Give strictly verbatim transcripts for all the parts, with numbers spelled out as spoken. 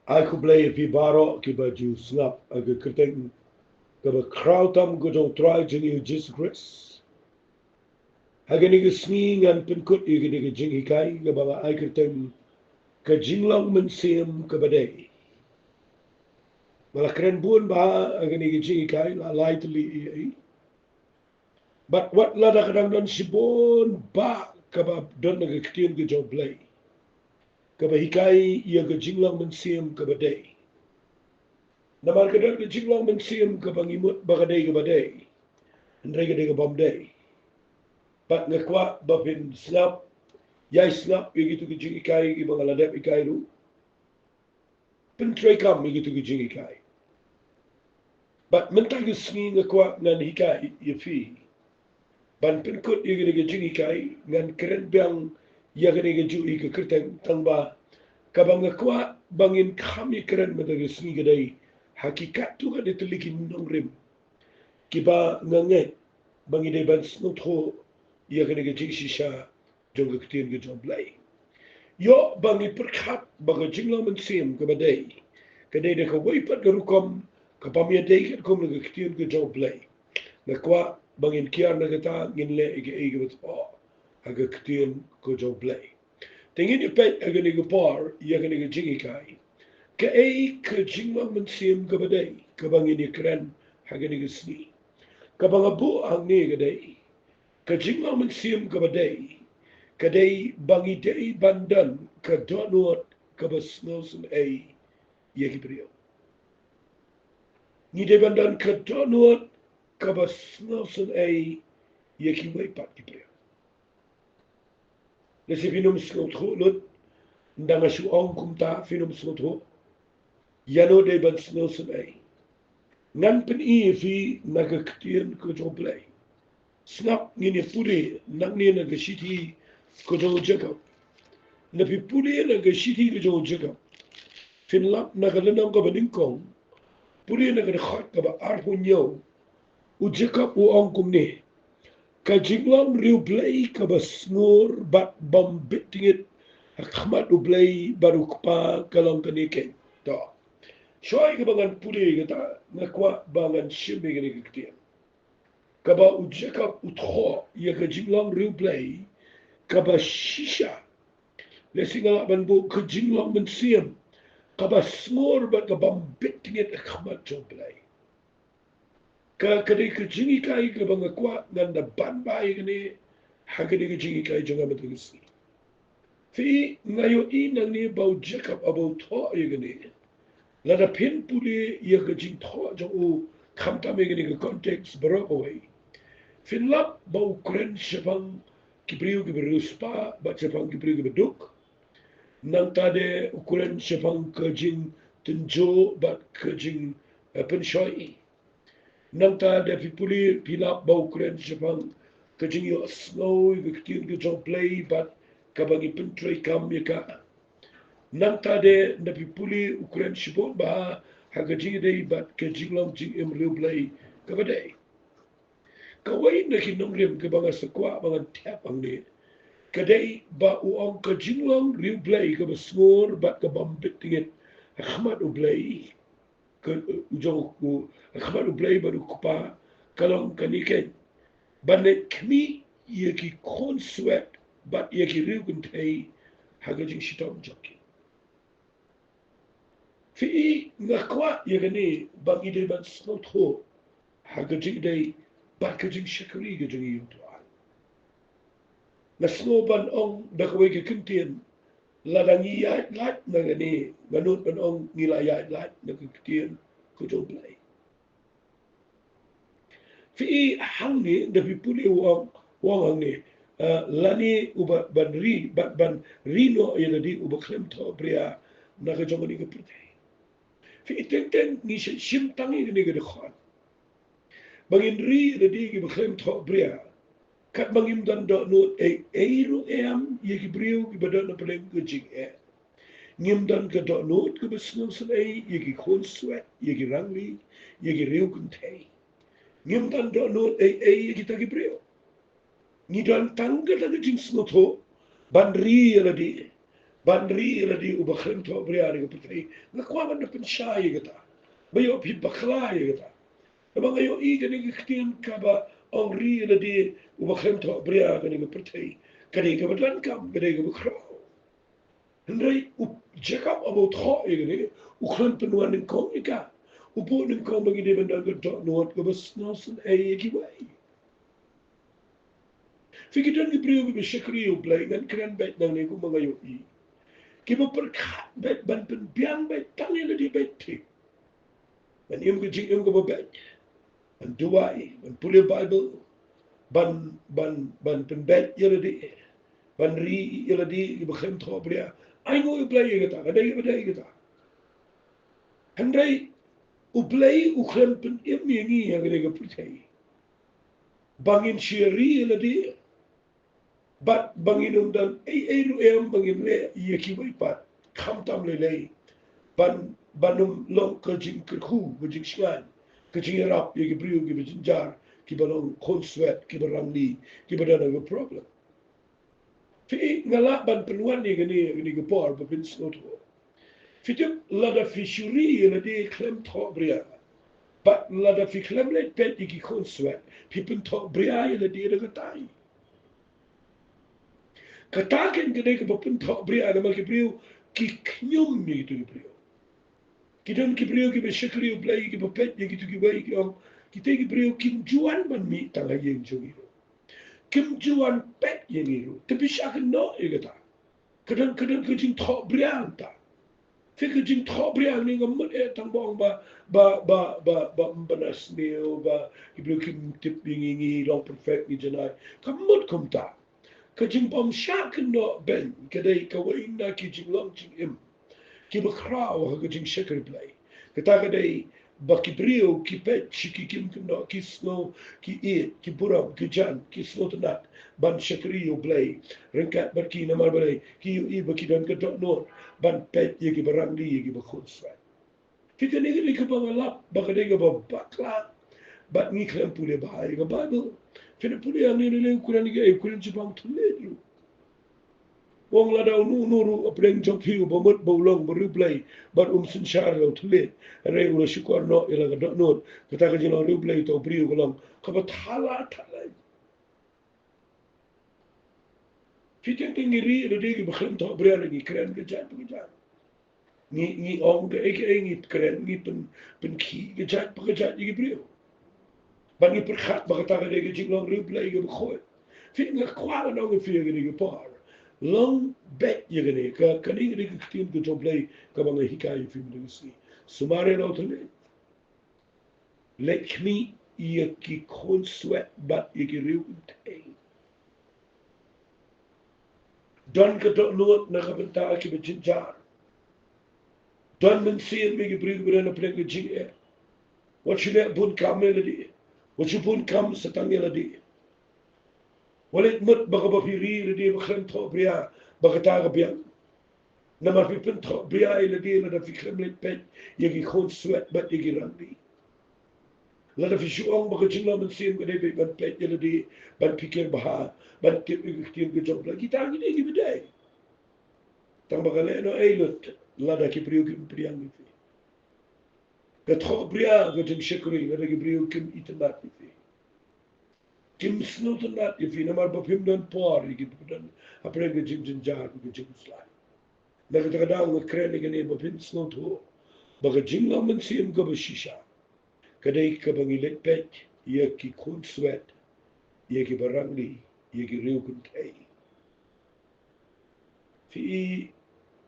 Ai khublei ïa phi baroh kiba ju sngap ha ka kyrteng kaba khraw tam ka jong U Trai jong ngi U Jisu Khrist. Ha kane ka sngi ngan pynkut ïa kane ka jinghikai kaba nga ai kyrteng ka jinglong mynsiem kaba dei. Ba la kren bun bha ha kane ka jinghikai, la lai tylli ïa i. Bad wat lada ka dang don shibun bah kaba don ha ka ktien ka jong U Blei kaba hikai ïa ka jinglong mynsiem kaba dei. Namar ka don ka jinglong mynsiem kaba ngi mut ba ka dei kaba dei, hynrei ka dei kabym dei. Bad nga kwah ba phin sngap, ïai sngap ïa kito ki jinghikai kiba nga la dep hikai ruh. Pyntreikam ïa kito ki jinghikai. Bad mynta ka sngi nga kwah ngan hikai ïa phi. Ban pynkut ïa kane ka jinghikai, ngan kren biang ïa kane kajuh hi ka kyrteng, tang ba kaba nga kwah ba ngin kham ïakren mynta ka sngi ka dei ha ki katto katne tylli ki nongrim kiba nga ngeit ba ngi dei ban sngewthuh ïa kane ka jingshisha jong ka ktien ka jong U Blei. Ïoh ba ngi pyrkhat ba ka jinglong mynsiem kaba dei ka dei da kawei pat ka rukom kabym ïadei katkum ka ktien ka jong U Blei. Nga kwah ba ngin kiar na kata, ngin leh ïa kaei kaba thoh ha ka ktien ka jong U Blei. Te ngin ïa peit ha kane ka por ïa kane ka jinghikai, kaei ka jinglong mynsiem kaba dei kaba ngin ïakren ha kane ka sngi. Kaba nga buh hangne ka dei, ka jinglong mynsiem kaba dei ka dei ba ngi dei ban don ka dohnud kaba sngewsynei ïa ki briew. Ngi dei ban don ka dohnud kaba sngewsynei ïa kiwei pat ki briew. Lehse phin ym sngewthuh lut ynda nga shu ong kumta, phin ym sngewthuh. Ïano dei ban sngewsynei? Ngan pyni ïa phi na ka ktien ka jong U Blei. Sngap, ngin ïa pule nangne na ka shithi ka jong u Jakob. Lada phi pule na ka shithi ka jong u Jakob, phin lap na ka lynnong kaba nyngkong, pule na ka dkhot kaba arphew hynñiew, u Jakob u ong kumne: Ka jinglong riewblei kaba sngur bad bym bit tngit ha khmat U Blei bad U Kpa ka long kane keiñ. To, shuwa kaba ngan pule kata, nga kwah ba ngan shim ïa kane ka ktien. Kaba u Jakob u thoh ïa ka jinglong riewblei kaba shisha. Lehse nga lah ban buh ka jinglong mynsiem kaba sngur bad kabym bit tngit ha khmat jong U Blei. Ka, ka dei ka jinghikai kaba nga kwah ngan da ban bha ïa kane ha kane ka jinghikai jong nga mynta ka sngi. Phi, nga ïohi nangne ba u Jakob haba u thoh ïa kane, lada phin pule ïa ka jingthoh jong u, khamtam ïa kane ka context baroh kawei, phin lap ba u kren shaphang ki briew kiba riewspah bad shaphang ki briew kiba duk. Nangta de u kren shaphang ka jingtynjuh bad ka jing, eh, pynshoi. Nangta lada phi pule, phi lap ba u kren shaphang ka jingïohsngew ïa ka ktien ka jong U Blei bad kaba ngi pyntreikam ïa ka. Nangta de lada phi pule, u kren shibun bha ha ka jingïadei bad ka jinglong jingim riewblei kaba dei. Kawei na ki nongrim kaba nga sa kwah ba ngan thep hangne ka dei ba u ong ka jinglong riewblei kaba sngur bad kabym bit tngit ha khmat U Blei, ka, u jong u, ha khmat U Blei bad U Kpa ka long kane keiñ: Ban leit khmih ïa ki khunswet bad ïa ki riewkynthei ha ka jingshitom jong ki. Phi, nga kwah ïa kane ba ngi dei ban sngewthuh ha ka jingïadei bad ka jingshakri ka jong ngi ïa U Trai. Nga sngew ban ong da kawei ka ktien, lada ngi ïaid lait na kane, nga nud ban ong ngi la ïaid lait na ka ktien ka jong U Blei. Phi, hangne lada phi pule u ong, u ong hangne, eh, lane uba ban ri, ban, ban ri noh ïa lade uba khlem thohbria na ka jong kane ka pyrthei. Phi, teng teng ngi shim tang ïa kane ka dkhot ba ngin ri ïa lade kiba khlem thohbria. Katba ngim don dohnud ei ei ruh em ïa ki briew kiba don na pdeng ka jingeh. Ngim don ka dohnud kaba sngewsynei ïa ki khunswet, ïa ki rangli, ïa ki riewkynthei. Ngim don dohnud ei ei ïa kita ki briew. Ngi don tang kata ka jingsngewthuh ban ri ïa lade Ban ri ïa lade uba khlem thohbria ha kane ka pyrthei. Nga kwah ban da pynshai ïa kata. Ba ïoh phi bakla ïa kata. Namar nga ïohi kane ka ktien kaba ong ri ïa lade uba khlem thohbria ha kane ka pyrthei. Ka dei kaba donkam, ka dei kaba khraw. Hynrei u Jakob haba u thoh ïa kane, u khlem pynwan nyngkong ïa ka. U buh nyngkong ba ngi dei ban don ka dohnud kaba sngewsynei ïa kiwei. Phi, ki don ki briew kiba shakri ïa U Blei, ngan kren beit nangne kumba nga ïohi. Kiba pyrkhat beit ban pynbiang beit tang ïa lade beit, thik. Ban im ka jingim kaba beit. Ban duwai, ban pule Baibl, ban, ban, ban pynbeit ïa lade, ban ri ïa lade kiba khlem thohbria. Ai nguh ïa U Blei ïa kata, ka dei kaba dei kata. Hynrei U Blei u khlem pynim ïa ngi ha kane ka pyrthei ba ngin shu ri ïa lade. Bad ba ngin ym don ei ei ruh em ba ngin leh ïa kiwei pat, khamtam lei lei. Ban, ban ym long ka jingkyrkhu, ka jingshngaiñ, ka jingïarap ïa ki briew kiba jynjar, kiba long khunswet, kiba rangli, kiba don ha ka problem. Phi, nga lah ban pynwan ïa kane, ïa kane ka por ba phin sngewthuh. Phi tip, lada phi shu ri ïa lade khlem thohbria, bad lada phi khlem leit peit ïa ki khunswet, phi pynthohbria ïa lade da katai. Kata keiñ ka dei kaba pynthohbria, namar ki briew ki khñium ïa kito ki briew. Ki don ki briew kiba shakri ïa U Blei, kiba peit ïa kito kiwei, ki ong, kita ki briew kim ju wan ban mih tang ha ïing jong ngi ruh. Kim ju wan peit ïa ngi ruh. Te phi shah kynnoh ïa kata. Ka don, ka don ka jingthohbria hangta. Phi, ka jingthohbria hangne kam mut eh tang ba ong ba, ba, ba, ba, ba ym bna sniew, ba ki briew kim tip ïa ngi, ngi long perfect, ngi janai. Kam mut kumta. Ka jingbym shah kynnoh beiñ ka dei kawei na ki jinglong jingim kiba khraw ha ka jingshakri Blei. Kata ka dei ba ki briew ki peit sha ki, kim kynnoh, ki sngew, ki ïeit, ki burom, ki jan, ki sngewtynnat ban shakri ïa U Blei ryngkat bad ki, namar balei? Ki ïohi ba ki don ka dohnud ban peit ïa kiba rangli, ïa kiba khunswet. Phi, kane ka dei kaba nga lap ba ka dei kaba bakla. Bad ngi khlem pule bha ïa ka Baibl. Phi, pule hangne lei lei, u kren ïa kaei? U kren shaphang thylliej ruh. U ong lada uno uno ruh hapdeng jong phi uba mut ba u long ba riewblei bad um synshar ïa u thylliej, hynrei u la shukor noh ïa la ka dohnud, kata ka jinglong riewblei, uta u briew ka long kaba thala thalai. Phi, teng teng ngi ri ïa lade kiba khlem thohbria, ngi kren ka jait pa ka jait. Ngi, ngi ong kaei kaei, ngi kren, ngi pyn, pynkhih ka jait pa ka jait ïa ki briew. Bad ngi pyrkhat ba kata ka dei ka jinglong riewblei kaba khuid. Phi, nga kwah ban ong ïa phi ha kane ka por, long beit ïa kane, ka, kane ka dei ka ktien ka jong U Blei kaba nga hikai ïa phi mynta ka sngi. Sumar ïa la u thylliej. Leit khmih ïa ki khunswet bad ïa ki riewkynthei. Don ka dohnud na ka bynta kiba jynjar. Don mynsiem ïa ki briew kiba don hapdeng ka jingeh. Wat shu leh bun kam ïa lade. Wat shu bun kam sa tang ïa lade. Wat leit mut ba kaba phi ri ïa lade ba khlem thohbria ba kata ka biang. Namar phi pynthohbria ïa lade lada phi khlem leit peit ïa ki khunswet bad ïa ki rangli. Lada phi shu ong ba ka jinglong mynsiem ka dei beit ban peit ïa lade, ban phikir bha, ban tip ïa ka ktien ka jong U Blei, kita ki dei kiba dei. Tang ba ka lehnoh ei lut lada ki briew kim pdiang ïa phi. Ka thohbria ka jingshakri lada ki briew kim itynnad ïa phi. Kim sngewtynnad ïa phi namar ba phim don por ïa ki, ba don hapdeng ka jingjynjar, ka jingslai. Na kata ka daw nga kren ïa kane ba phin sngewthuh ba ka jinglong mynsiem kaba shisha ka dei kaba ngi leit peit ïa ki khunswet, ïa kiba rangli, ïa ki riewkynthei. Phi,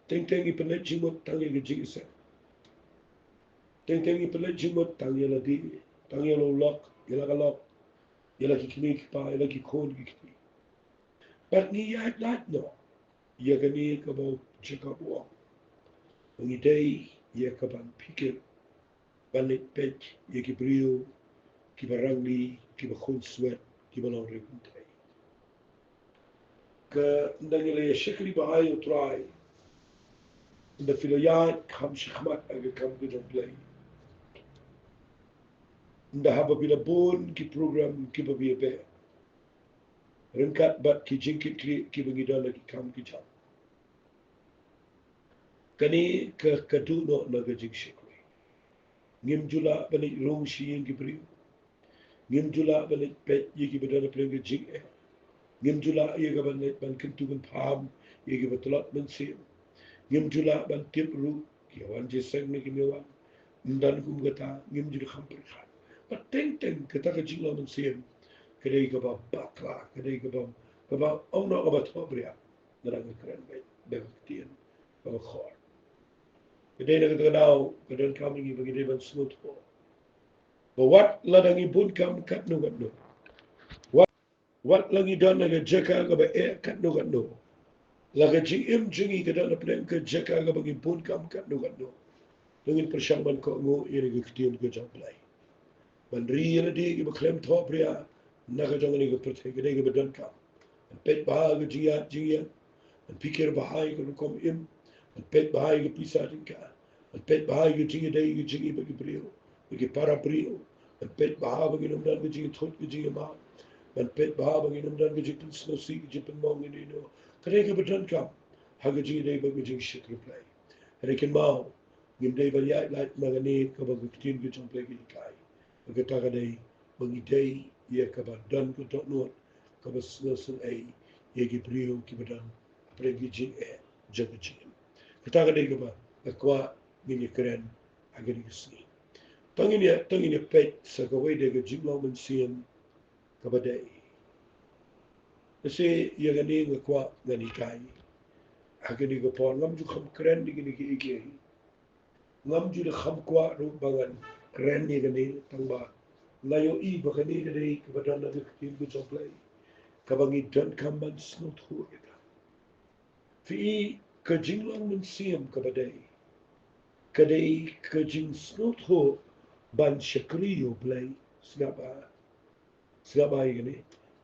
teng teng ngi pynleit jingmut tang ïa ka jingisem. Teng teng ngi pynleit jingmut tang ïa lade, tang ïa la u lok, ïa la ka lok, ïa la ki kmie ki kpa, ïa la ki khun ki kti. Bad ngi ïaid lait noh ïa kane kaba u Jakob u ong. Ngi dei ïa ka ban phikir, ban leit peit ïa ki briew kiba rangli, kiba khunswet, kiba long riewkynthei. Ka, ynda ngi la ïa shakri bha ïa U Trai, ynda phi la ïaid kham shakhmat ha ka kam ka jong U Blei, ynda haba phi la bun ki program kiba phi ïa beh ryngkat bad ki jingkitkhlieh kiba ngi don ha ki kam ki jam, Kane ka, ka duh noh na ka jingshakri. Ngim ju lah ban leit rung sha ïing ki briew. Ngim ju lah ban leit peit ïa kiba don hapdeng ka jingeh. Ngim ju lah ïa ka ban leit ban kyntu kynpham ïa kiba tlot mynsiem. Ngim ju lah ban tip ruh ki wan jingïaseng ne kim wan. Ym don kum kata, ngim ju kham pyrkhat. Bad teng teng kata ka jinglong mynsiem ka dei kaba bakla, ka dei kaba, kaba ong noh kaba thohbria. Nga dang kren beit da ka ktien kaba khor. Ka dei na kata ka daw ka donkam ïa ngi ba ngi dei ban sngewthuh ba wat lada ngi bun kam katno katno, wat, wat la ngi don ha ka jaka kaba eh katno katno, la ka jingim jong ngi ka don hapdeng ka jaka kaba ngi bun kam katno katno, to ngin pyrshang ban kohnguh ïa ka ktien ka jong U Blei. Ban ri ïa lade kiba khlem thohbria na ka jong kane ka pyrthei, ka dei kaba donkam. Ban peit bha ha ka jingïaid jingïaid, ban pyrkhat bha ha ka rukom im, ban peit bha ha ka pisa tyngka, ban peit bha ha ka jingïadei ka jingïadei bad ki briew, bad ki para briew, ban peit bha ba ngin ym don ka jingïathuh ka jingïamap, ban peit bha ba ngin ym don ka jingpynsngewsih ka jingpynmong ïa ino ino. Ka dei kaba donkam ha ka jingïadei bad ka jingshakri Blei. Hynrei kynmaw, ngim dei ban ïaid lait na kane kaba ka ktien ka jong U Blei ka hikai. Kata ka dei ba ngi dei ïa kaba don ka dohnud kaba sngewsynei ïa ki briew kiba don hapdeng ki jingeh jong ka jingim. Kata ka dei kaba nga kwah ngin ïakren ha kane ka sngi. To ngin ïa, to ngin ïa peit sa kawei de ka jinglong mynsiem kaba dei. Lehse ïa kane nga kwah ngan hikai ha kane ka por. Ngam ju kham kren ïa kane kiei kiei. Ngam ju da kham kwah ruh ba ngan kren ïa kane, tangba nga ïohi ba kane ka dei kaba don ha ka ktien ka jong U Blei kaba ngi donkam ban sngewthuh ïa ka. Phi i, ka jinglong mynsiem kaba dei, ka dei ka jingsngewthuh ban shakri ïa U Blei. Sngap bha. Sngap bha ïa kane.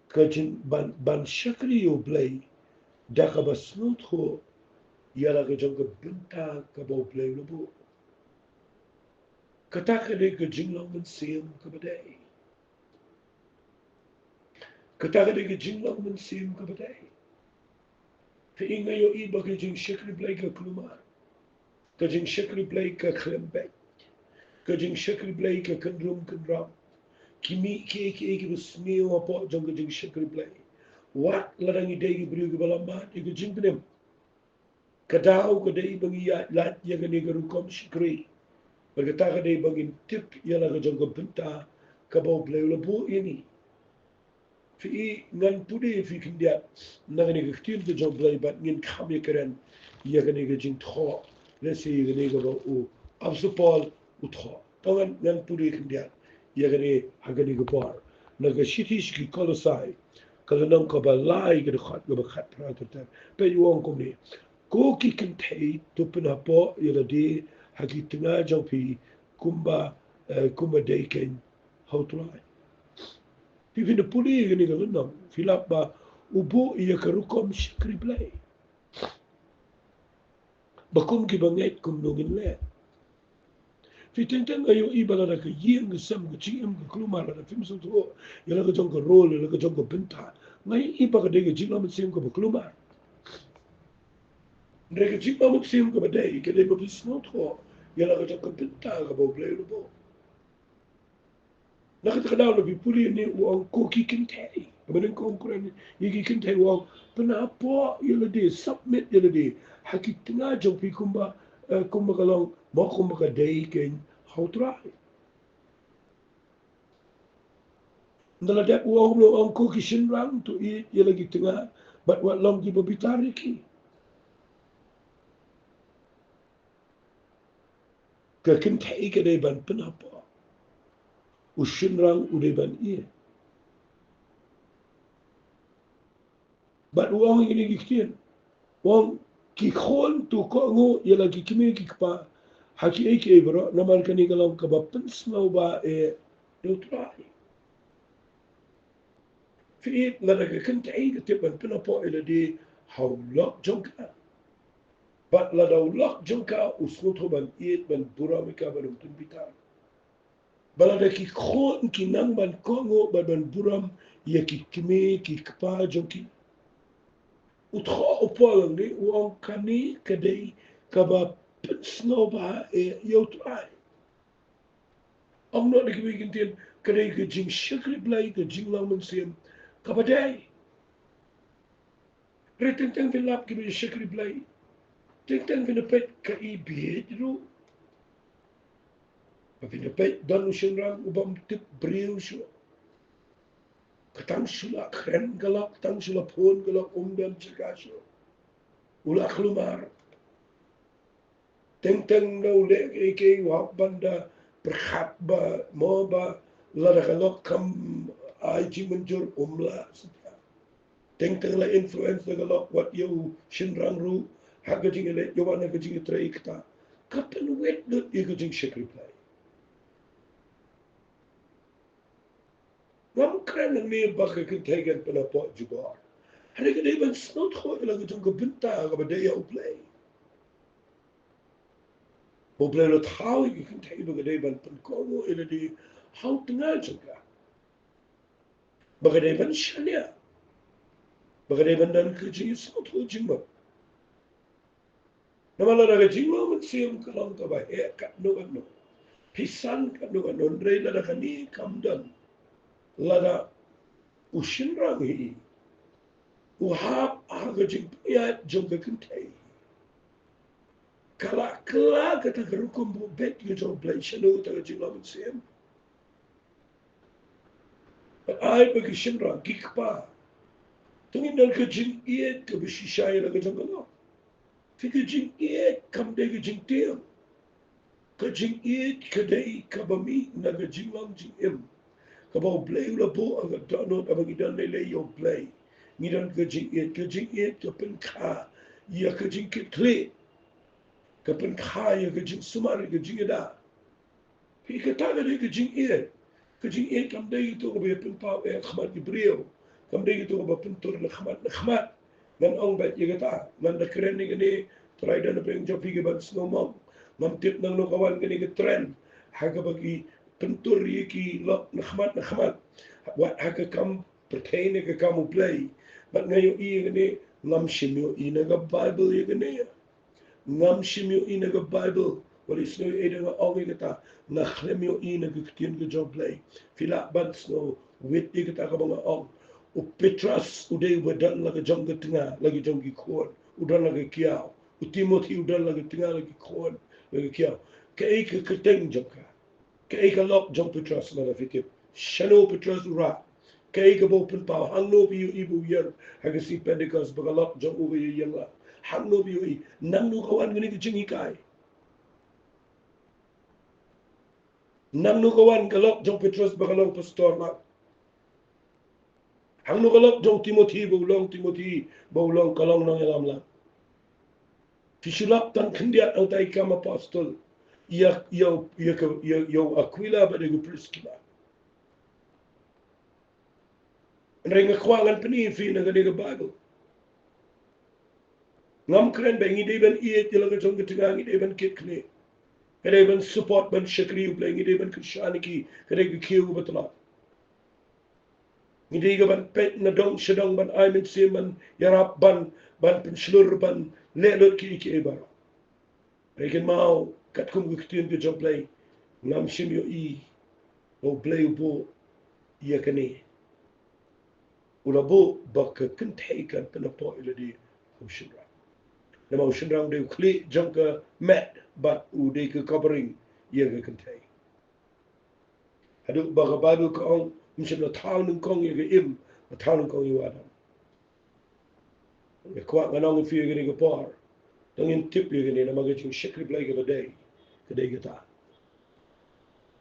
Ka jing ban, ban shakri ïa U Blei da kaba sngewthuh ïa la ka jong ka bynta kaba U Blei u la buh. Kata ka dei ka jinglong mynsiem kaba dei. Kata ka dei ka jinglong mynsiem kaba dei. Phi i, nga ïohi ba ka jingshakri Blei ka kulmar. Ka jingshakri Blei ka khlem beit. Ka jingshakri Blei ka kynrum kynram. Ki mih kiei kiei kiba sniew hapoh jong ka jingshakri Blei. Wat lada ngi dei ki briew kiba la mad ïa ka jingpynim, ka daw ka dei ba ngi ïaid lait ïa kane ka rukom shakri. Bad kata ka dei ba ngin tip ïa la ka jong ka bynta kaba U Blei u la buh ïa ngi. Phi i, ngan pule ïa phi khyndiat na kane ka ktien ka jong U Blei bad ngin kham ïakren ïa kane ka jingthoh, lehse ïa kane kaba u apostol Paul u thoh. To ngan, ngan pule khyndiat ïa kane ha kane ka por. Na ka shithi sha ki Kolosai, ka lynnong kaba lai, ka dkhot kaba khatphra ter ter. Peit, u ong kumne: Ko ki kynthei, to pynhapoh ïa lade ha ki tnga jong phi kumba, eh, kumba dei kein ha U Trai. Phi, phin da pule ïa kane ka lynnong, phi lap ba u buh ïa ka rukom shakri Blei ba kum kiba ngeit kumno ngin leh. Phi, teng teng nga ïohi ba lada ka ïing ka sem ka jingim ka kulmar, lada phim sngewthuh ïa la ka jong ka role, ïa la ka jong ka bynta, nga ïohi ba ka dei ka jinglong mynsiem kaba kulmar. Hynrei ka jinglong mynsiem kaba dei, ka dei ba phi sngewthuh ïa la ka jong ka bynta kaba U Blei u la buh. Na kata ka daw lada phi pule ne u ong ko ki kynthei, haba nyngkong u kren ïa ki kynthei u ong pynhapoh ïa lade, submit ïa lade ha ki tnga jong phi kumba, eh, kumba ka long, mo kumba ka dei kein ha U Trai. Ynda la dep u ong, u ong ko ki shynrang to ïeit ïa la ki tnga bad wat long kiba bitar ïa ki. Ka kynthei ka dei ban pynhapoh, u shynrang u dei ban ïeit. Bad u ong ïa kine ki ktien, u ong ki khun to kohnguh ïa la ki kmie ki kpa ha kiei kiei baroh, namar kane ka long kaba pynsngewbha ïa U Trai. Phi ïeit, lada ka kynthei ka tip ban pynhapoh ïa lade ha u lok jong ka, bad lada u lok jong ka u sngewthuh ban ïeit, ban burom ïa ka, ban ym pynbitar, ba lada ki khun ki nang ban kohnguh bad ban burom ïa ki kmie ki kpa jong ki, u thoh u Paul hangne u ong kane ka dei kaba pynsngewbha ïa u Trai. Ong noh da kiwei ki ktien, ka dei ka jingshakri Blei, ka jinglong mynsiem kaba dei. Hynrei teng teng phin lap kiba ïashakri Blei, teng teng phin ïa peit ka ibieit ruh. Ba phin ïa peit don u shynrang u bym tip briew shuh. Ka tang shu la kren ka lok, tang shu la phone ka lok, um don jaka shuh. U la khlumar. Teng teng na u leh kaei kaei u hap ban da pyrkhat ba mo ba lada ka lok kam ai jingmynjur, um lah. Teng teng la influence da ka lok wat ïa u shynrang ruh ha ka jingïaleh ïa u, na ka jingïatrei kata. Ka pynwit lut ïa ka jingshakri Blei. Ngam kren hangne ba ka kynthei kan pynpaw jubor. Hynrei ka dei ban sngewthuh ïa la ka jong ka bynta kaba dei ïa u Blei. Ba u Blei u la thaw ïa ka kynthei ba ka dei ban pynkohnguh ïa lade ha u tnga jong ka. Ba ka dei ban shaniah. Ba ka dei ban don ka jingsngewthuh jingmut. Namar lada ka jinglong mynsiem ka long kaba heh katno katno, pyrshang katno katno, hynrei lada kane kam don, lada u shynrang hi u hap ha ka jingpynïaid jong ka kynthei, ka la kylla kata ka rukom ba beit ka jong u Blei. Shano kata ka jinglong mynsiem? Bad ai ba ki shynrang, ki kpa, to ngin don ka jingïeit kaba shisha ïa la ka jong ka lok. Phi, ka jingïeit kam dei ka jingtieng. Ka jingïeit ka dei kaba mih na ka jinglong jingim kaba u Blei u la buh ha ka dohnud, haba ngi don lei lei ïa u Blei. Ngi don ka jingïeit, ka jingïeit ka pynkha ïa ka jingkitkhlieh. Ka pynkha ïa ka jingsumar, ïa ka jingïada. Phi, kata ka dei ka jingïeit. Ka jingïeit kam dei kato kaba ïa pynpaw eh ha khmat ki briew. Kam dei kato kaba pyntur na khmat na khmat. Ngan ong beit ïa kata, ngan da kren ïa kane, Trai, don na pdeng jong phi ki ban sngewmong. Ngam tip nangno ka wan kane ka trend ha kaba ki pyntur ïa ki lok na khmat na khmat, wat ha ka kam pyrthei ne ka kam u Blei. Bad nga ïohi ïa kane, ngam shym ïohi na ka Baibl ïa kane. Ngam shym ïohi na ka Baibl. Wat la i sngew ïa ei da nga ong ïa kata, nga khlem ïohi na ka ktien ka jong u Blei. Phi lah ban sngew wit ïa kata kaba nga ong. U Petros u dei uba don la ka jong ka tnga, la ka jong ki khun, u don la ka kiaw. U Timothi u don la ka tnga, la ki khun, la ka kiaw. Kaei ka kyrteng jong ka? Kaei ka lok jong u Petros, lada phi tip? Shano u Petros u rah? Kaei kaba u pynpaw? Hangno phi ïohi ba u ïeng ha ka sngi Pentekost ba ka lok jong u ka ïeng lang? Hangno phi ïohi? Nangno ka wan kane ka jinghikai? Nangno ka wan ka lok jong u Petros ba ka long pastor lang? Hangno ka lok jong u Timothi ba u long Timothi, ba u long, ka long nongïalam lang? Phi shu lap tang khyndiat hangtai ki Kam Apostol, ïa, ïa, ïa ka, ïa, ïa u Akwila bad ïa u Priskila. Hynrei nga kwah ngan pyni ïa phi na kane ka Baibl. Ngam kren ba ngi dei ban ïeit ïa la ka jong ka tnga, ngi dei ban kit kane. Ka dei ban support, ban shakri u Blei, ngi dei ban kyrshan ïa ki, ka dei ka khiew kaba tlot. Ngi dei ka ban peit na dong sha dong, ban ai mynsiem, ban ïarap, ban, ban pynshlur, ban leh lut kiei kiei baroh. Hynrei kynmaw, katkum ka ktien ka jong u Blei, ngam shym ïohi ba u Blei u buh ïa kane. U la buh ba ka kynthei kan pynpaw ïa lade ha u shynrang. Namar u shynrang u dei u khlieh jong ka met bad u dei ka covering ïa ka kynthei. Haduh ba ka Baibl ka ong, ym shym la thaw nyngkong ïa ka Im, la thaw nyngkong ïa u Adam. Nga kwah ngan ong ïa phi ïa kane ka por, to ngin tip ïa kane, namar ka jingshakri Blei kaba dei, ka dei kata.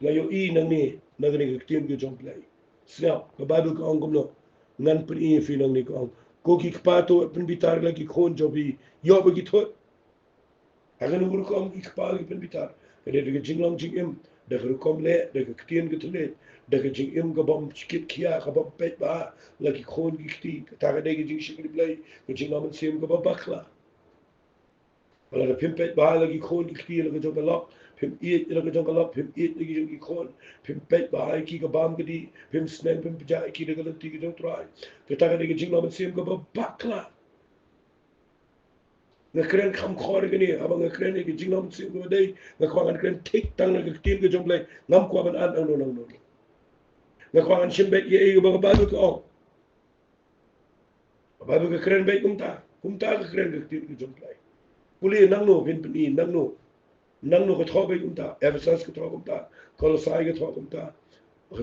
Nga ïohi nangne na kane ka ktien ka jong u Blei. Sngap, ka Baibl ka ong kumno? Ngan pyni ïa phi nangne, ka ong, ko ki kpa, to pynbitar ïa la ki khun jong phi, ïoh ba ki thut. Ha kano ka rukom ki kpa ki pynbitar? Ka dei da ka jinglong jingim, da ka rukom leh, da ka ktien ka thylliej, da ka jingim ka bym kit khia, ka bym peit bha la ki khun ki kti. Kata ka dei ka jingshakri Blei, ka jinglong mynsiem kaba bakla. Lada phim peit bha la ki khun ki kti, la ka jong ka lok, phim ïeit la ka jong ka lok, phim ïeit la ki jong ki khun, phim peit bha ïa ki ka bam ka dih, phim sneng phim pjah ïa ki da ka lynti ka jong u Trai, kata ka dei ka jinglong mynsiem kaba bakla. Nga kren kham khor ïa kane, haba nga kren ïa ka jinglong mynsiem kaba dei, nga kwah ngan kren thik tang na ka ktien ka jong U Blei, ngam kwah ban add nangno nangno. Nga kwah ngan shim beit ïa ei kaba ka Baibl ka ong. Ka Baibl ka kren beit kumta, kumta ka kren ka ktien ka jong U Blei. Pule nangno, phin pyni nangno. Nangno ka thoh beit kumta, Ephesos ka thoh kumta, Kolosai ka thoh kumta,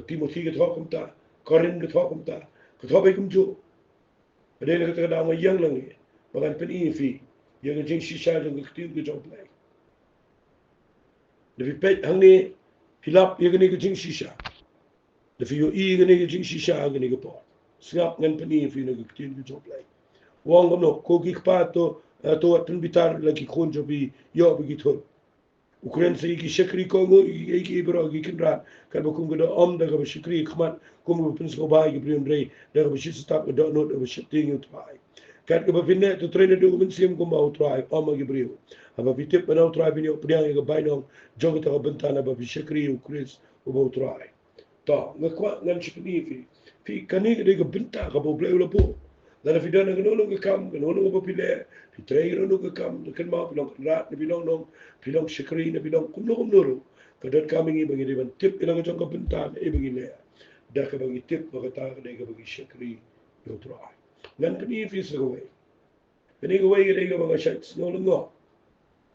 Timothi ka thoh kumta, Korinth ka thoh kumta, ka thoh beit kumjuh. Ka dei na kata ka daw nga ïeng lang ïa ba ngan pyni ïa phi ïa ka jingshisha jong ka ktien ka jong U Blei. Da phi peit hangne, phi lap ïa kane ka jingshisha. Da phi ïohi ïa kane ka jingshisha ha kane ka por. Sngap, ngan pyni ïa phi na ka ktien ka jong U Blei. U ong kumno, ko ki kpa, to, eh, to wat pynbitar, la ki khun jong phi ïoh ba ki thut. U kren sa ïa ki shakri, ko nguh ïa ki, ïa ki baroh ki kynrad, katba kum ka doh om da kaba shakri ha khmat, kum kaba pynsngewbha ïa ki briew, hynrei da kaba shisyntap ka dohnud, da kaba sheptieng ïa U Trai. Kat kaba phin neh, to trei naduh ka mynsiem kumba U Trai, ym ha ki briew. Haba phi tip ba na U Trai, phin ïoh pdiang ïa ka bainong jong kata ka bynta, naba phi shakri ïa U Khrist uba U Trai. To, nga kwah ngan shu pyni ïa phi. Phi, kane ka dei ka bynta kaba U Blei u la buh. Lada phi don ha kano kano ka kam, kano kano kaba phi leh, phi trei kano kano ka kam, lada kynmaw phi long kynrad ne phi long nong, phi long shakri ne phi long kumno kumno ruh, ka donkam ïa ngi ba ngi dei ban tip ïa la ka jong ka bynta ne ei ba ngi leh. Da kaba ngi tip ba kata ka dei kaba ngi shakri ïa U Trai. Ngan pyni ïa phi sa kawei. Kane kawei ka dei kaba nga shait sngewlyngngoh,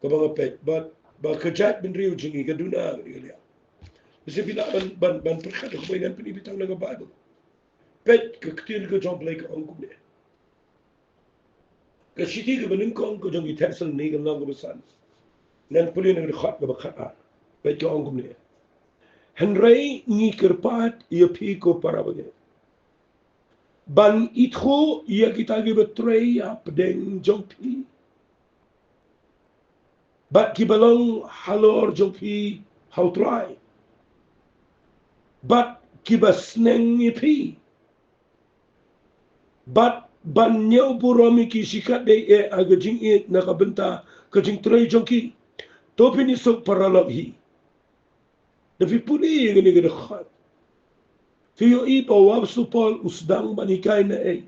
kaba nga peit, ba, ba ka jaitbynriew jong ngi ka duna kane ka liang. Lehse phi lah ban, ban, ban pyrkhat da kawei, ngan pyni ïa phi tang na ka Baibl. Peit, ka ktien ka jong U Blei ka ong kumne. Ka shithi kaba nyngkong ka jong ki Thessaloni, ka lynnong kaba san. Ngan pule na ka dkhot kaba khatar. Peit, ka ong kumne. Hynrei ngi kyrpad ïa phi, ko para bangeit, ban ithuh ïa kita kiba trei hapdeng jong phi, bad kiba long halor jong phi ha U Trai, bad kiba sneng ïa phi, bad ban ñiewburom ïa ki shikatdei eh ha ka jingïeit na ka bynta ka jingtrei jong ki. To phin isuk, paralok hi. Da phi pule ïa kane ka dkhot, phi ïohi ba u apostol Paul u sdang ban hikai na ei?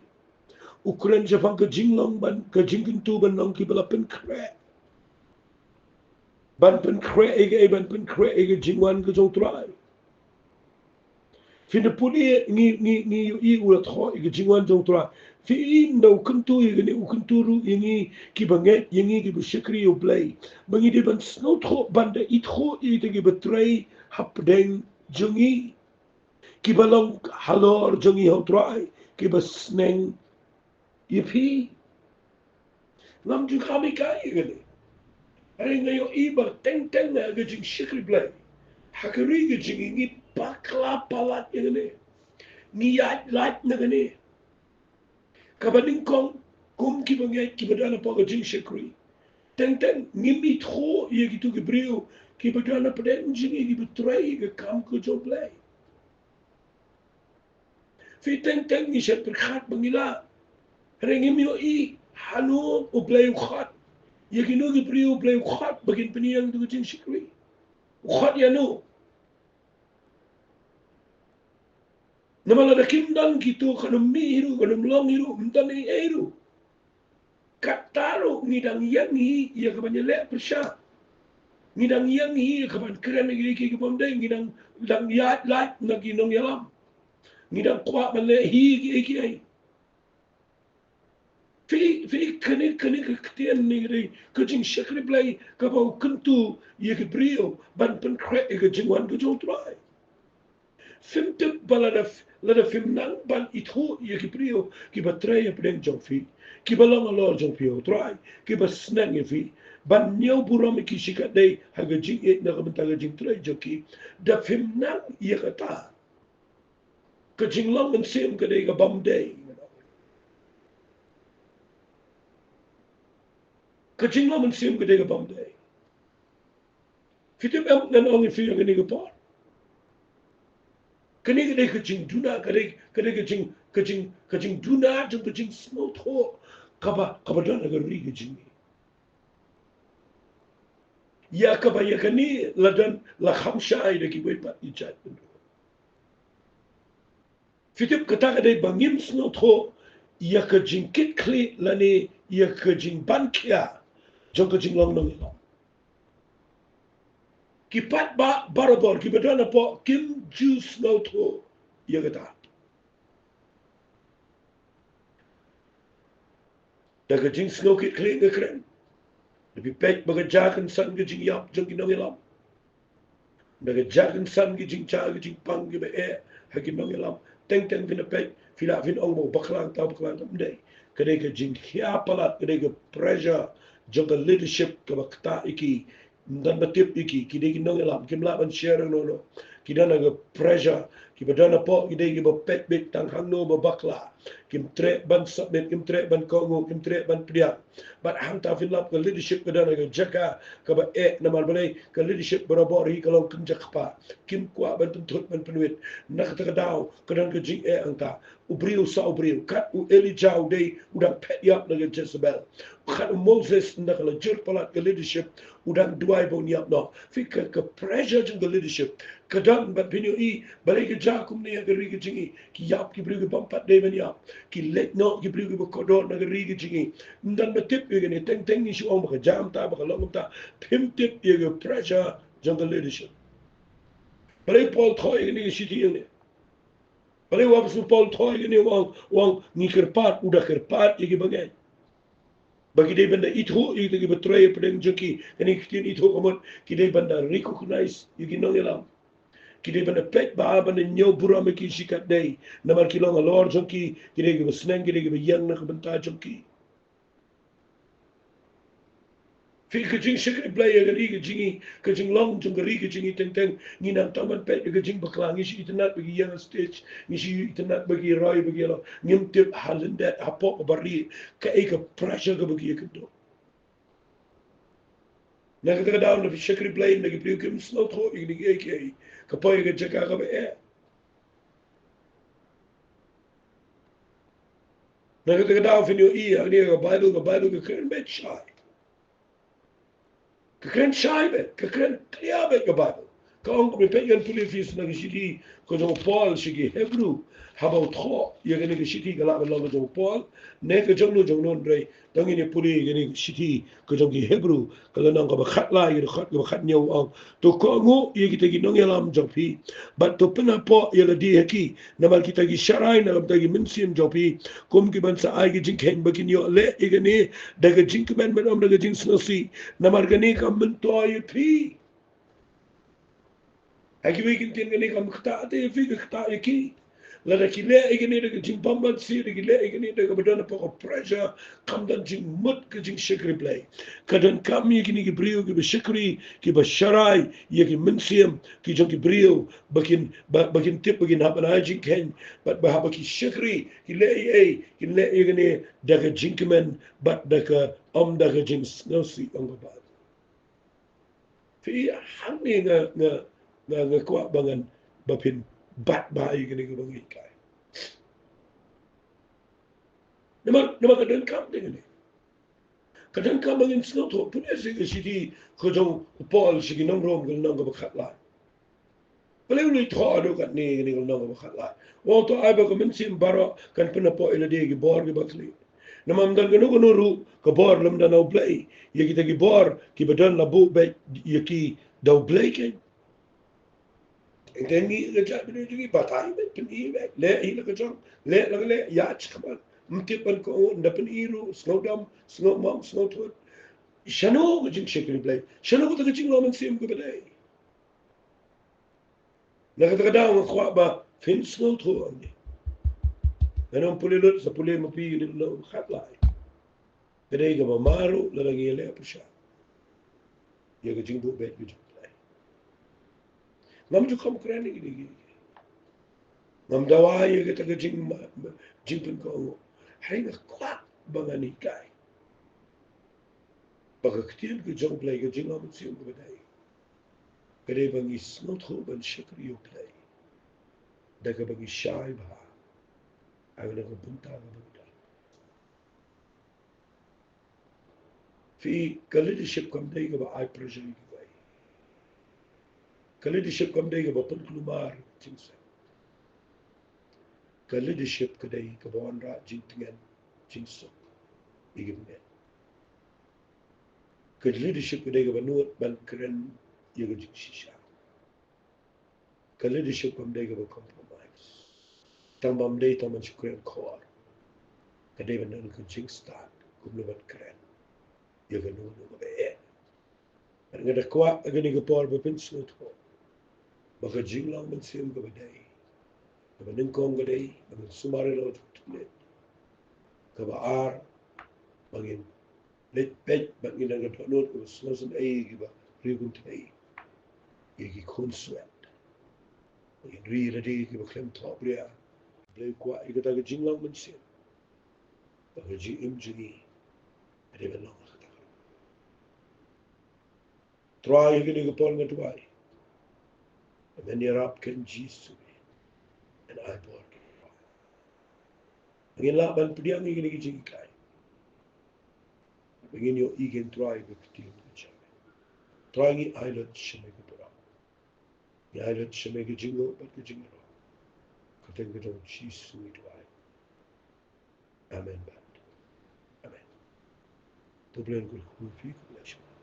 U kren shaphang ka jinglong ban, ka jingkyntu ban long kiba la pynkhreh. Ban pynkhreh ïa kaei? Ban pynkhreh ïa ka jingwan ka jong U Trai. Phin da pule, ngi, ngi, ngi ïohi u la thoh ïa ka jingwan jong U Trai. Phi ïohi ynda u kyntu ïa kane, u kyntu ruh ïa ngi kiba ngeit, ïa ngi kiba shakri ïa U Blei, ba ngi dei ban sngewthuh, ban da ithuh ïa kita kiba trei hapdeng jong ngi, kiba long halor jong ngi ha U Trai, kiba sneng ïa phi. Ngam ju kham hikai ïa kane. Hynrei nga ïohi ba teng teng ha ka jingshakri Blei, ha ka ri ka jong ngi, ngi bakla palat ïa kane. Ngi ïaid lait na kane. Kaba nyngkong, kum kiba ngeit, kiba don hapoh ka jingshakri, teng teng ngim ithuh ïa kito ki briew kiba don hapdeng jong ngi, kiba trei ïa ka kam ka jong U Blei. Phi, teng teng ngi shait pyrkhat ba ngi lah. Hynrei ngim ïohi hano U Blei u khot. Ïa kino ki briew U Blei u khot ba kin pynïeng ïa ka jingshakri. U khot ïano? Namar lada kim don kito, kan ym mih hi ruh, kan ym long hi ruh, ym don ei ei ruh. Kata ruh ngi dang ïeng hi ïa ka ban ïaleh pyrshah. Ngi dang ïeng hi ïa ka ban kren ïa kiei kiei ki bym dei, ngi dang, dang ïaid lait na ki nongïalam. Ngi dang kwah ban leh hi kiei kiei. Phi, phi, kane, kane ka ktien ne ka dei ka jingshakri Blei kaba u kyntu ïa ki briew ban pynkhreh ïa ka jingwan ka jong U Trai. Phim tip ba lada, lada phim nang ban ithuh ïa ki briew kiba trei hapdeng jong phi, kiba long halor jong phi ha U Trai, kiba sneng ïa phi, ban ñiewburom ïa ki shikatdei ha ka jingïeit na ka bynta ka jingtrei jong ki, da phim nang ïa kata, ka jinglong mynsiem ka dei ka bym dei. Ka jinglong mynsiem ka dei ka bym dei. Phi tip em, ngan ong ïa phi ha kane ka por, kane ka dei ka jingduna, ka dei, ka dei ka jing, ka jing, ka jingduna jong ka jingsngewthuh kaba, kaba don ha ka ri ka jong ngi. Ïa kaba ïa kane la don, la kham shai da kiwei pat ki jait bynriew. Phi tip, kata ka dei ba ngim sngewthuh ïa ka jingkitkhlieh lane ïa ka jingban khia jong ka jinglong nongïalam. Ki paidbah barabor kiba don hapoh kim ju sngewthuh ïa kata. Da ka jingsngewkitkhlieh nga kren. Da phi peit ba ka jia kynsan ka jingïap jong ki nongïalam. Da ka jia kynsan ki jingjia ki jingpang kiba eh ha ki nongïalam. Teng teng phin ïa peit, phi lah phin ong ba bakla hangta bakla hangta, ym dei. Ka dei ka jingkhia palat, ka dei ka pressure jong ka leadership kaba ktah ïa ki. Ym don ba tip ïa ki, ki dei ki nongïalam, kim lah ban share noh noh. Ki don ha ka pressure, kiba don hapoh ki dei kiba peit beit tang hangno ba bakla. Kim treh ban submit, kim treh ban kohnguh, kim treh ban pdiang. Bad hangta phin lap ka leadership ka don ha ka jaka kaba eh, namar balei? Ka leadership barabor hi ka long kynja kpa. Kim kwah ban pynthut ban pynwit. Na kata ka daw ka don ka jingeh hangta. U briew sa u briew, kat u Elijah u dei u dang phet ïap na ka Jezebel. Kat u Moses na ka la jur palat ka leadership, u dang duwai ba un ïap noh. Phi, ka, ka pressure jong ka leadership ka don. Bad phin ïohi balei ka jia kumne ha ka ri ka jong ngi. Ki ïap ki briew kiba ym pat dei ban ïap. Ki leit noh ki briew kiba kordor na ka ri ka jong ngi. Ym don ba tip ïa kane, teng teng ngi shu ong ba ka jia kumta, ba ka long kumta. Phim tip ïa ka pressure jong ka leadership. Balei Paul thoh ïa kane ka shithi ïa ngi? Balei u Apostol Paul thoh ïa kane, u ong, u ong ngi kyrpad, u da kyrpad ïa kiba ngeit. Ba ki dei ban da ithuh ïa kita kiba trei hapdeng jong ki. Kane ka ktien ithuh ka mut ki dei ban da recognize ïa ki nongïalam. Ki dei ban da peit bha, ban da ñiew burom ïa ki shi katdei. Namar ki long halor jong ki, ki dei kiba sneng, ki dei kiba ïeng na ka bynta jong ki. Phi, ka jingshakri Blei ha ka ri ka jong ngi, ka jinglong jong ka ri ka jong ngi teng teng, ngi nang tang ban peit ïa ka jingbakla. Ngi shu itynnad ba ki ïeng ha stage, ngi shu itynnad ba ki roi, ba ki ïalong. Ngim tip ha lyndet, hapoh ka barieh, kaei ka pressure kaba ki ïakynduh. Na kata ka daw lada phi shakri Blei na ki briew kim sngewthuh ïa kine kiei kiei, ka poi ha ka jaka kaba eh. Na kata ka daw phin ïohi ha kane ka Baibl, ka Baibl ka kren beit shai. Ka kren shai beit, ka kren clear beit ka Baibl. Ka ong, phi peit, ngan pule ïa phi na ka shithi ka jong u Paul sha ki Hebru. Haba u thoh ïa kane ka shithi, ka lah ban long ka jong u Paul ne ka jong no jong no, hynrei tang ngin ïa pule ïa kane ka shithi ka jong ki Hebru, ka lynnong kaba khatlai, ka dkhot kaba khathynñiew, u ong: To kohnguh ïa kita ki nongïalam jong phi, bad to pynhapoh ïa lade ha ki, namar kita ki sharai na ka bynta ki mynsiem jong phi, kum ki ban sa ai ka jingkheiñ ba kin ïoh leh ïa kane da ka jingkmen, bad ym da ka jingsngewsih, namar kane kam myntoi ïa phi. Ha kiwei ki ktien, kane kam ktah te ïa phi, ka ktah ïa ki. Lada ki leh ïa kane da ka jingbymman sih, lada ki leh ïa kane da kaba don hapoh ka pressure, kam don jingmut ka jingshakri Blei. Ka donkam ïa kine ki briew kiba shakri, kiba sharai ïa ki mynsiem ki jong ki briew, ba kin, ba, ba kin tip ba kin hap ban ai jingkheiñ, bad ba haba ki shakri, ki leh ei ei, kin leh ïa kane da ka jingkmen bad da ka, ym da ka jingsngewsih, ong ka Baibl. Phi, hangne nga, nga, nga, nga kwah ba ngan, ba phin bat bha ïa kane kaba ngi hikai. Namar, namar ka donkam te kane. Ka donkam ba ngin sngewthuh. Pule sha ka shithi ka jong u Paul sha ki nong Rom, ka lynnong kaba khatlai. Balei u la thoh haduh katne, kane ka lynnong kaba khatlai? U ong, to ai ba ka mynsiem baroh kan pynhapoh ïa lade ki bor kiba khlieh. Namar ym don kano kano ruh ka bor lymda na U Blei. Ïa kita ki bor kiba don la buh beit ïa ki da U Blei keiñ. Teng teng ngi, ka jaitbynriew jong ngi, batai beit, pyni beit, leh hi la ka jong, leh la ka leh, ïa, shakhmat. Ym tip ban kohnguh, ynda pyni ruh, sngewdom, sngewmong, sngewthut. Shano ka jingshakri Blei? Shano kata ka jinglong mynsiem kaba dei? Na kata ka daw nga kwah ba phin sngewthuh hangne. Ngan ym pule lut, sa pule ma phi kane ka lynnong khatlai. Ka dei kaba ma ruh lada ngi ïaleh pyrshah ïa ka jingbuh beit ka jong U Blei. Ngam ju kham kren ïa kine ki, ngam dawa ïa kata ka jing, jingpynkohnguh. Hynrei nga kwah ba ngan hikai ba ka ktien ka jong U Blei, ka jinglong mynsiem kaba dei, ka dei ba ngi sngewthuh ban shakri ïa U Blei da kaba ngi shai bha ha kane ka bynta kaba u don. Phi, ka leadership kam dei kaba ai pressure ïa kiwei. Ka leadership kam dei kaba pynkulmar jingseng. Ka leadership ka dei kaba wanrah jingtngen, jingsuk ïa ki bangeit. Ka leadership ka dei kaba nud ban kren ïa ka jingshisha. Ka leadership kam dei kaba compromise. Tang bym dei tang ban shu kren khor. Ka dei ban don ka jingstad kumno ban kren ïa kano kano kaba eh. Bad nga da kwah ha kane ka por ba pynsngewthuh ba ka jinglong mynsiem kaba dei, kaba nyngkong ka dei ba ngin sumar ïa la u thut thut. Kaba ar, ba ngin leit peit bad ngin nang ka dohnud kaba sngewsynei ïa kiba riewkynthei, ïa ki khun swet. Ba ngin ri lade ïa kiba khlem thohbria. Blei u kwah ïa kata ka jinglong mynsiem ba ka jingim jong ngi ka dei ban long ha kata ka rukom. Trai, ha kane ka por nga duwai, ba men ïarap kein Jisu, men ai bor kein. Ba ngin lah ban pdiang ïa kine ki jinghikai, ba ngin ïohi kein Trai ka ktien ka jong me. Trai, ngi ai lut sha me ka burom, ngi ai lut sha me ka jingnguh bad ka jingïarap. Kyrteng ka jong u Jisu ngi duwai. Amen bad amen. To Blei un kyrkhu ïa phi, khublei shibun.